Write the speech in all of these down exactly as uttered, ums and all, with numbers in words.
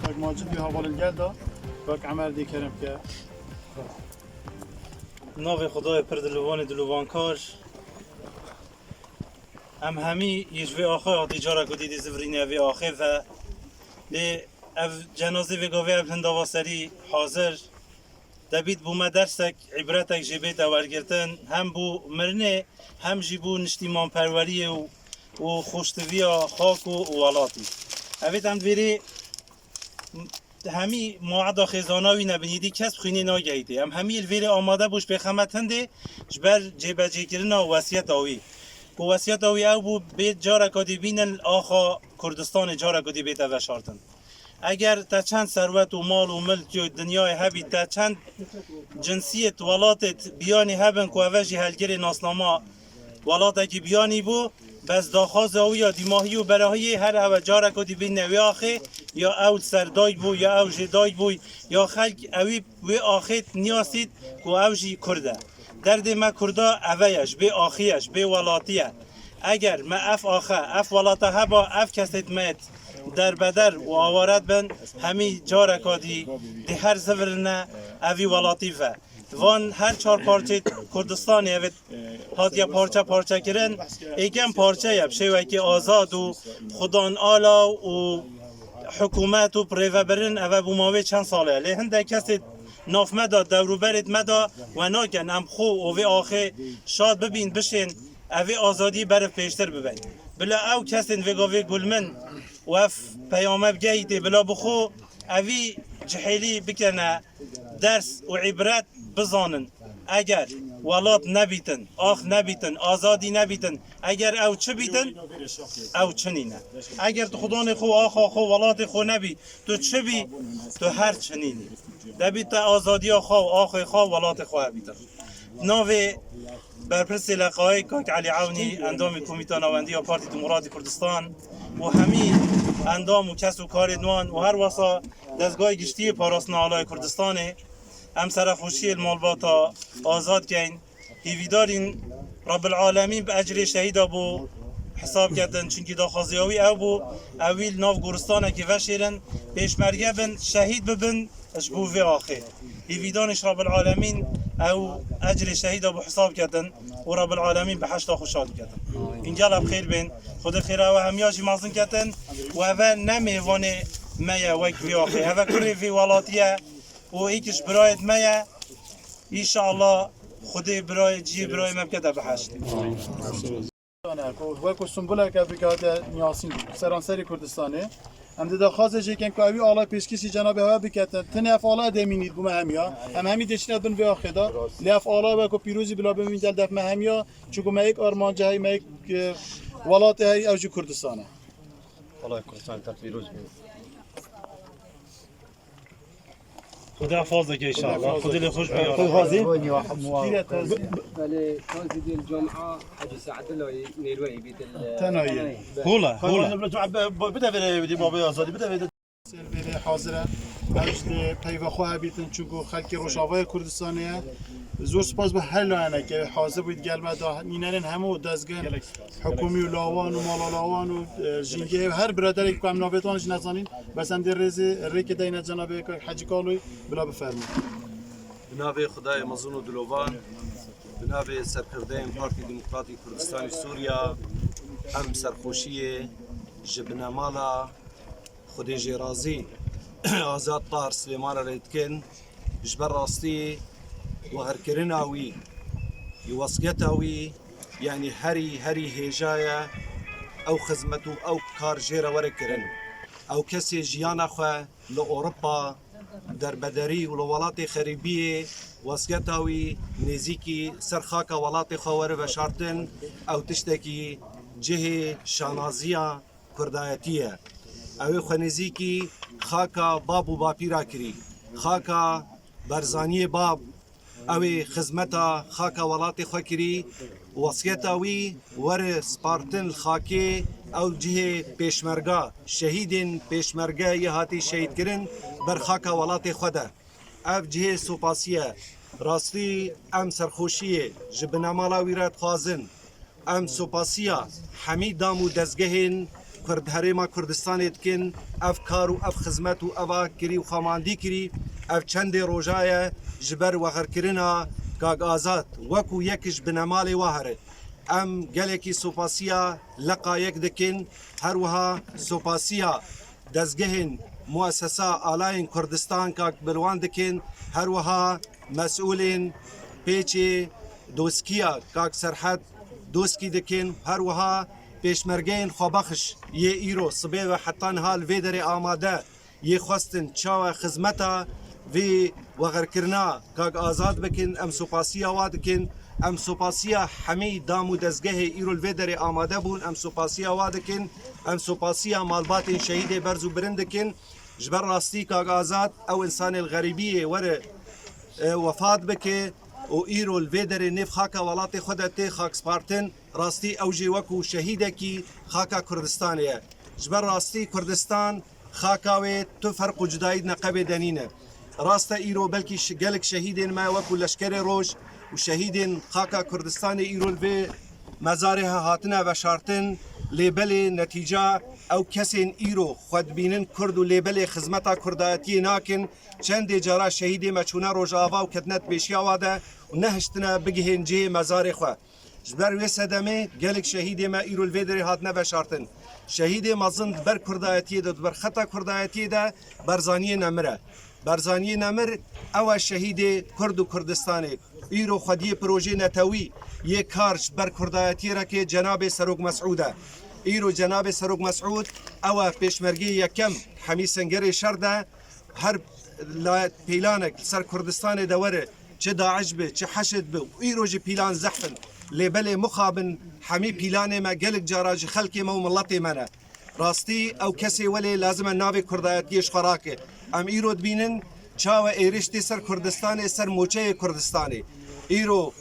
Kak Macid wî hevalên gel da, Kak Emer dê kerem ke. Navê Xwedayê pir dilovanê dilovankar. Em hemî yê ji vê axê hatî cara ku dîdî zivirîne vê axê ve. Lê ev cenazê vê gavê ev hindava serî hazir. Debît bû me dersek, îbretek jê bête wergirtin, hem bû mirinê, hem jî bû niştîmanperweriyê û, û xweştiviya xak û, û welatî. Evêt em divêrê hemî maweda xêzana wî nebin, êdî kes bi xwînê nagehîtê. Em hemî li vêrê amade bû ji pêxemet hindê ji ber cêbecêkirina wesiyeta wî. Ku wesiyeta wî ew bû, bê careka dî bînin axa Kurdistanê careka dî bête veşartin. Eger te çend serwet û mal û milk yo dinyayê hebî, te çend cinsiyet welatêt biyanî hebin ku eve jî helgirê nasnama welatekî biyanî bû, bes daxwaza wî ya dîmahî û berahiyê her eve careka dî bîne wê axê, ya ew li ser dayik bû, ya ew jê dayik bû, ya xelk ewî wê axêt niyasît ku ew jî Kurd e. Derdê me Kurda eve ye, ji bê axî ye, ji bê welatî ye. Eger me ev axe, ev welata heba, ev kesêt me yêt derbeder û awaret bin, hemî careka dî dê her zivirine evî welatî ve. Van her çar parçeyê Kurdistanê evêt hatiye parçe parçe kirin. Êkem parçe ye, bi şêwekî azad û xudan ala û hikûmet û bi rêvebirin eve bû mavê çend sal e. Lê hindek kesê nav me de, dewrûberêt me de we nakin em xwe û vê axê şad bibîn, bişên evê azadî beriv pêştir bibin. Bila ew kesên vê gavê gulmin û ev peyame bigehîtê, bila bi xwe evî cihêlî bikene ders û îbret bizanin. Eger welat nebîtin, ax nebîtin, azadî nebîtin, eger ew çi bîtin, ew çi nîne. Eger tu xudanê xwe, axa xwe, welatê xwe nebî, tu çi bî, tu her çi nînî. Debî te azadiya xwe û axê xwe, welatê xwe hebîtin. Navê berpirsê leqayê Kak Elî Ewnî, endamê Komîta Nawendiya Partî Demokratî Kurdistan û hemî endam û kes û karên wan û her wesa Dezgahê Giştî yê Parastina Alaya Kurdistanê, em serexweşiyê li malbata azad keyn. Hîvîdarîn Rabbil Alemîn bi ecrê şehîda bû hesab ketin, çunkî daxwaziya wî ew bû, ew wî li nav goristanekê veşêrin, pêşmerge bin, şehîd bibin ji bo vê axê. Hîvîdanê ji Rabbil Alemîn ew ecrê şehîda bû hesab ketin û Rabbil Alemîn bi heşta xwe şad ketin. Îngel ev xêr bên, Xwedê xêra we hemiya jî mezin ketin û eve ne mêvanê me ye wek vê axê. Eve kurê vê welatî ye û êk ji birayêt me ye. Înşallah Xwedê birayê cihê birayê me bikete biheşt. Ku wek ku Sumbuleke bikate niyasîn seranserê Kurdistanê. Em dê daxwazê jê kin ku ewî alay pêşkêşî cenabê hewe biketin. Tenê ev alay demînî bû me hemiya. Em hemî dê çine bin vê axê de. Lê ev alay wek ku pîrozî bila bimîn gel def me hemiya. Çunku me yek armanca heye, me yek, e, welatê heye, ew jî Kurdistan e. Alay Kurdistan te pîroz bê. Xuda hafaz dike inşallah. Xwedê lê xweş be ya Rab. Belê, Qazî Dil Cuma, Hacı Sa'd Layı, Nêrweyî bî dil. Tenayî. Hula, hula. Bide vere evdî babê Azadî, bide vere. Ser vê hazir e. Ew ji peyva xwe hebîtin, çunku xelkê Rojavayê Kurdistanê ye. Zor spas bi her layenekê hazir bûyî gel me da nînerên hemû dezgehên hikûmî û lawan û mala lawan û, e, jîngehê û her biraderek ku em navê wan jî nezanîn, bes em dê rêzê, rêkê deyne cenabê Hecî Kaloyî, bila bifermî. Bi navê Xwedayê mezin û dilovan, bi navê serkirdeyên Partî Demokratîk Kurdistanî Sûriya, em serxweşiyê ji binemala Xwedê jê razî, Azad Tahir Silêman re lê dikin, ji ber rastî guherkirina wî, wesiyeta wî, yanî herî, herî hêja ye, ew xizmet û ew kar jê re were kirin. Ew kesê jiyana xwe li Ewropa derbederî û li welatê xerîbiyê, wesiyeta wî nêzîkî ser xaka welatê xwe were veşartin, ew tiştekî cihê şanaziya Kurdayetî ye. Ew ê xwe nêzîkî xaka bab û bapîra kirî. Xaka Barzaniyê bab, ew ê xizmeta xaka welatê xwe kirî. Wesiyeta wî were spartin li xakê ew cihê pêşmerga, şehîdên pêşmerge yê hatî şehîdkirin ber xaka welatê xwe de. Ev cihê sopasî ye. Rastî em serxweşiyê ji binemala wî re dixwazin. Em sopasiya hemî dam û dezgehên Kurd, Herêma Kurdistanê dikin, ev kar û ev xizmet û eva kirî û xamandî kirî, ev çendê roja ye ji ber wexerkirina Kak Azad. Wekû yek ji binemalê wa here. Em gelekî sopasiya leqa yek dikin, her wiha sopasiya dezgehên muesesa alayên Kurdistan Kak Bilwan dikin, her wiha mesûlên pêçê Doskiya Kak Serhed Doskî dikin, her wiha pêşmergeyên xwebexiş yê îro sibê ve heta niha li vê derê amade yê xwestin çawa xizmeta vê wexerkirina Kak Azad bikin, em sopasiya wa dikin, em sopasiya hemî dam û dezgehê îro li vê derê amade bûn, em sopasiya wa dikin, em sopasiya malbatên şehîdê berz û birin dikin. Ji ber rastî Kak Azad ew însanê li xerîbiyê were, e, wefat bike û îro li vê derê nêv xaka welatê xwe de tê xakspartin, rastî ew jî wekû şehîdekî xaka Kurdistanê ye. Ji ber rastî Kurdistan xaka wê tu ferq û cudayî di neqebê de nîne. Rast e, îro belkî şi-, gelek şehîdên me wekû Leşkerê Roj û şehîdên xaka Kurdistanê îro li vê mezarê he hatine veşartin, lê belê netîca ew kesên îro xwe dibînin Kurd û lê belê xizmeta kurdayetiyê nakin, çendê cara şehîdê me çûne Rojava û ketine di pêşiya wa de û nehiştine bigihên cihê mezarê xwe. Ji ber wê sedemê gelek şehîdê me îro li vê derê hatine veşartin. Şehîdê mezin di ber kurdayetiyê de, di ber xeta kurdayetiyê de Berzaniyê Nemir e. Berzaniyê Nemir ew e şehîdê Kurd û Kurdistanê. Îro xwediyê projê netewî yê kar ji ber kurdayetiyê re ke cenabê Serok Mesûd e. Îro cenabê Serok Mesûd ew e pêşmergê yekem hemî sengerê şer de. Her la-, pîlanek li ser Kurdistanê de were, çi DAIŞ be, çi HEŞD be, û îro jî pîlan zehf in. Lê belê mixabin hemî pîlanê me gelek cara ji xelkê me û miletê me ne. Rastî ew kesê welê lazim e navê kurdayetiyê ji xwe rake. Em îro dibînin çawa êriştê ser Kurdistanê, ser moçeyê Kurdistanê. Îro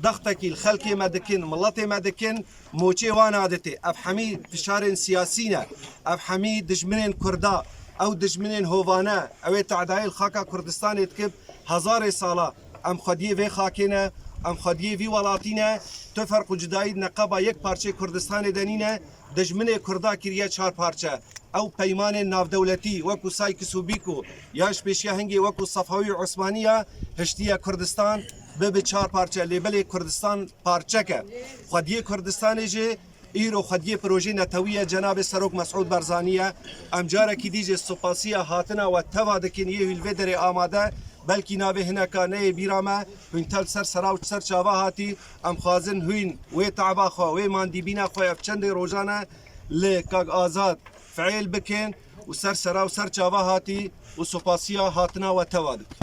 dextekî li xelkê me dikin, miletê me dikin, moçê wan adetê. Ev hemî fişarên siyasî ne. Ev hemî dijminên Kurda. Ew dijminên hovane. Ew ê tehdayê li xaka Kurdistanê dikib hezarê sala. Em xwediyê vê xakê ne. Em xwediyê vî welatî ne. Tu ferq û cudayî di neqeba yek parçeyê Kurdistanê de nîne. Dijminê Kurda kiriye çar parçe. Ew peymanên navdewletî wekû Sykes û Bîko yan ji pêşiya hingê wekû Sefewî û Osmaniya hiştiye Kurdistan bibe çar parçe. Lê belê Kurdistan parçek e. Xwediyê Kurdistanê jî îro xwediyê projê netewî ye cenabê Serok Mesûd Barzanî ye. Em carekî dî jî supasiya hatina we teva dikin yê hûn li vê derê amade. Belkî navê hineka neyê bîra me, hûn tev ser sera û ser çava hatî. Em xwazin hûn wê teba xwe, wê mandîbîna xwe ev çendê rojan e li Kak Azad fiil bikin û ser sera û ser çava hatî û supasiya hatina we teva dikin.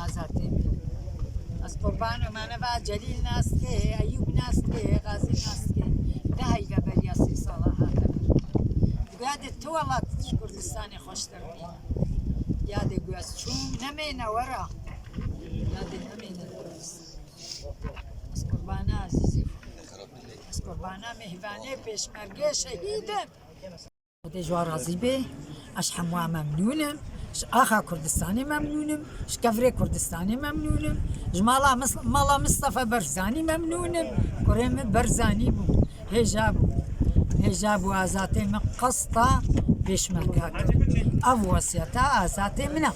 Azadê min. Ez qurban im, me neva Celîl nas ke, Eyûb nas ke, Xazî nas ke. De heyve beriya sê sala hate. Digoya de tu welat ji Kurdistanê xweştir nîne. Ya de goya ez çûm nemêne wera. Ya de nemêne Kurdistan. Ez qurbana ezîzê xwe. Ez qurbana mêhvanê pêşmergê şehîd im. Xwedê ji wan razî bê. Ez ji hemû memnûn im. Ji axa Kurdistanê memnûn im. Ji kevirê Kurdistanê memnûn im. Ji mala Mis-, mala Mistefa Barzanî memnûn im. Kurê min Barzanî bû. Hêja bû. Hêja bû azadê min qesta pêşmerga kir. Ev wesiyeta azadê min e.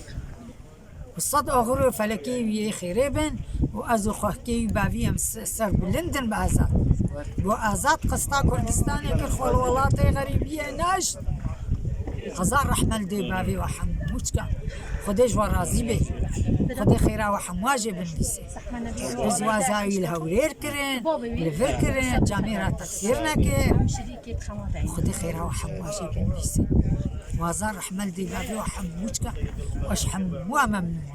Û sed oxir û felekê wî yê xêrê bin û ez û xwehkê wî bavî em se-, serbilind in bi Azad. Bo Azad qista Kurdistanê kir xwe li welatê xerîbiyê neşt. Hezar rehme li dê bavê we hemû çika. Xwedê ji we razî bê. Xwedê xêra we hemûa jê binivîsê. Biz waza wî li Hewlêr kirin, li vir kirin, camêra teqsîr nekir. Xwedê xêra we hemûa jê binivîsê. Waza rehme li dê bavê we hemû çika. Û ez ji hemûa memnûn im.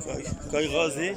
Kay, Kay Gazi.